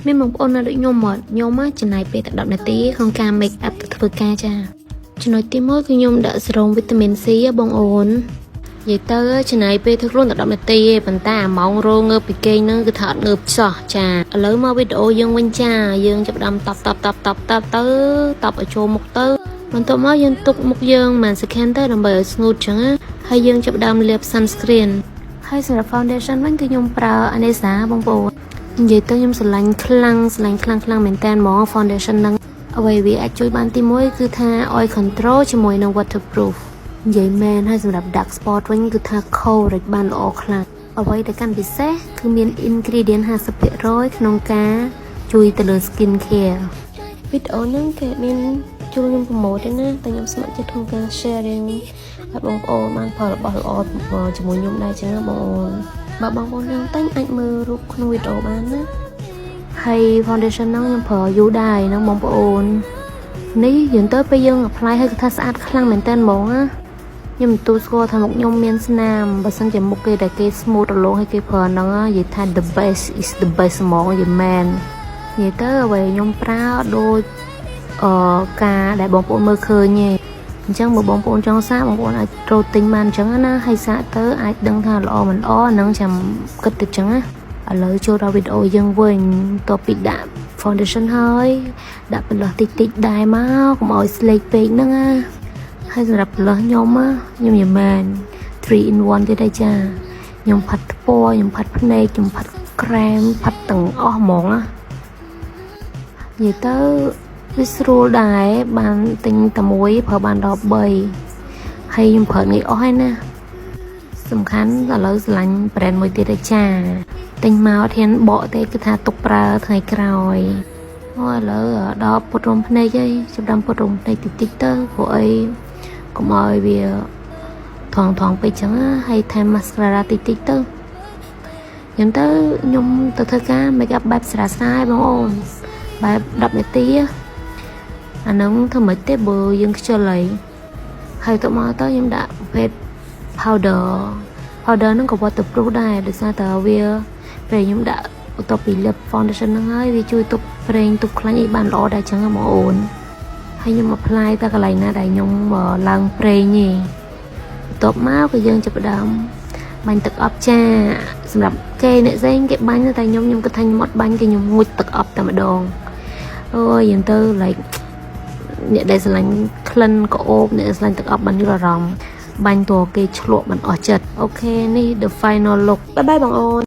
មានបងប្អូនណាដូចខ្ញុំមកខ្ញុំមកចំណាយពេលតែ10នាទីក្នុងការ make up ទៅធ្វើការចាចំណុចទី1គឺខ្ញុំដាក់សេរ៉ូមវីតាមីន C បងអូននិយាយទៅចំណាយពេលធ្វើខ្លួនតែ10នាទីទេប៉ុន្តែអាម៉ោងរងើបពីគេងហ្នឹងគឺថាអត់ងើបសោះចាឥឡូវមកវីដេអូយើងវិញចាយើងចាប់ផ្ដើមតបតបតបតបតបទៅតបឲ្យចូលមុខទៅបន្ទាប់មកយើងទុកមុខយើងប្រហែល second ទៅដើម្បីឲ្យ smooth ចឹងណាហើយយើងចាប់ផ្ដើមលាប sunscreen ហើយសម្រាប់ foundation វិញគឺខ្ញុំប្រើ Anessa បងប្អូននិយាយទៅខ្ញុំស្រឡាញ់ខ្លាំងស្រឡាញ់ខ្លាំងខ្លាំងមែនតើហ្មង foundation ហ្នឹងអ្វីវាអាចជួយបានទី1គឺថា oil control ជាមួយនឹង waterproof និយាយមែនហើយសម្រាប់ dark spot វិញគឺថា coverage បានល្អខ្លាំងអ្វីដែលកាន់ពិសេសគឺមាន ingredient 50%ក្នុងការជួយទៅលើ skin care វីដេអូហ្នឹងគេមានជួយខ្ញុំ promote ទេណាតែខ្ញុំស្ម័គ្រចិត្តក្នុងការ sharing ឲ្យបងប្អូនបានផលរបស់ល្អជាមួយខ្ញុំដែរចឹងណាបងប្អូនបើបងប្អូនចង់ទិញអាចមើលរូបក្នុងវីដេអូបានណាហើយ foundation ហ្នឹងខ្ញុំប្រើយូរដែរហ្នឹងបងប្អូននេះយើងទៅពេលយើង apply ហើយគឺថាស្អាតខ្លាំងមែនតើហ្មងណាខ្ញុំមិនទូស្គាល់ថាមុខខ្ញុំមានស្នាមបើសិនជាមុខគេដែលគេ smooth រលោងឲ្យគេប្រើហ្នឹងនិយាយថា the best is the best ហ្មងនិយាយមែននិយាយទៅអ្វីខ្ញុំប្រើដូចអឺការដែលបងប្អូនមើលឃើញទេអញ្ចឹងបើបងប្អូនចង់សាកបងប្អូនអាចត្រូវទិញបានអញ្ចឹងណាហើយសាកទៅអាចដឹងថាល្អមិនល្អហ្នឹងចាំគិតទៅអញ្ចឹងណាឥឡូវចូលដល់វីដេអូយើងវិញតទៅពីដាក់ foundation ហើយដាក់បន្លោះតិចតិចដែរមកកុំឲ្យស្លេកពេកហ្នឹងណាហើយសម្រាប់បន្លោះខ្ញុំខ្ញុំញ៉ាំមែន3 in 1ទៀតដែរចាខ្ញុំផាត់ថ្ពណ៌ខ្ញុំផាត់ភ្នែកខ្ញុំផាត់ក្រែមផាត់ទាំងអស់ហ្មងណានិយាយទៅវាស្រួលដែរបានទិញតែមួយប្រើបានដល់3ហើយខ្ញុំប្រើងាយអស់ហើយណាសំខាន់ឥឡូវស្រឡាញ់ brand មួយទៀតដែរចាទិញមកធានបកទេគឺថាទុកប្រើថ្ងៃក្រោយអូឥឡូវដល់ពុតរោមភ្នែកហើយចាប់ដើមពុតរោមភ្នែកតិចតិចទៅព្រោះអីកុំឲ្យវាថងថងពេកចឹងណាហើយថែម mascara តិចតិចទៅខ្ញុំទៅខ្ញុំទៅធ្វើការ make up បែបស្រាលស្រាលបងអូនបែប10នាទីអាហ្នឹងធ្វើមិនទេបើយើងខ្ជិលហើយហើយទៅមកទៅខ្ញុំដាក់ប្រភេទ powder powder ហ្នឹងក៏ waterproof ដែរដោយសារតែវាពេលខ្ញុំដាក់បន្ទាប់ពីលាប foundation ហ្នឹងហើយវាជួយទប់ប្រេងទប់ខ្លាញ់អីបានល្អដែរចឹងបងអូនហើយខ្ញុំ apply តែកន្លែងណាដែលខ្ញុំឡើងប្រេងទេបន្ទាប់មកក៏យើងចាប់ផ្ដើមបាញ់ទឹកអប់ចាសម្រាប់គេអ្នកផ្សេងគេបាញ់តែខ្ញុំខ្ញុំគិតថាខ្ញុំអត់បាញ់គេខ្ញុំងូតទឹកអប់តែម្ដងអូយយើងទៅ like អ្នកដែលស្រឡាញ់ក្លិនក្រអូបអ្នកស្រឡាញ់ទឹកអប់បានយល់អារម្មណ៍បាញ់តួគេឆ្លក់មិនអស់ចិត្ត okay នេះ the final look. Bye bye បងអូន។